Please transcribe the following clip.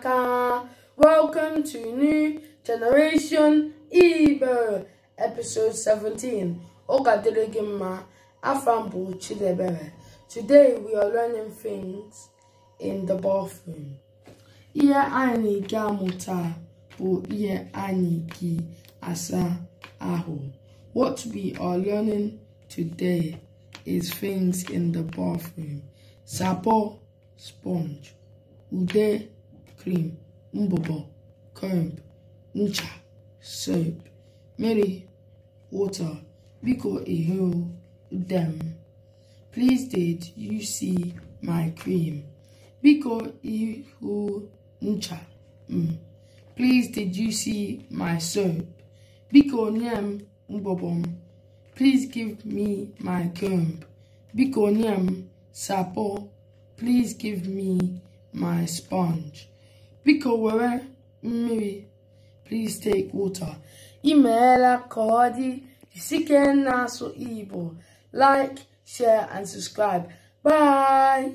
Amaka. Welcome to New Generation Igbo, episode 17. Ọ ga-adịrị gị mma. Afa m bụ Chidebere. Today we are learning things in the bathroom. Ihe anyị ga-amụta bụ ihe anyị ji asa ahụ. What we are learning today is things in the bathroom. Sapo, sponge, ude, cream, mbobo, comb, ncha, soap, mmiri, water. Biko ị hụrụ ude m. Please, did you see my cream? Biko ị hụrụ ncha m. Please, did you see my soap? Biko nye m mbobo m. Please give me my comb. Biko nye m sapo. Please give me my sponge. Biko were mmiri. Please take water. Imeela ka ọ dị. Jisike na-asụ Igbo. Like, share and subscribe. Bye.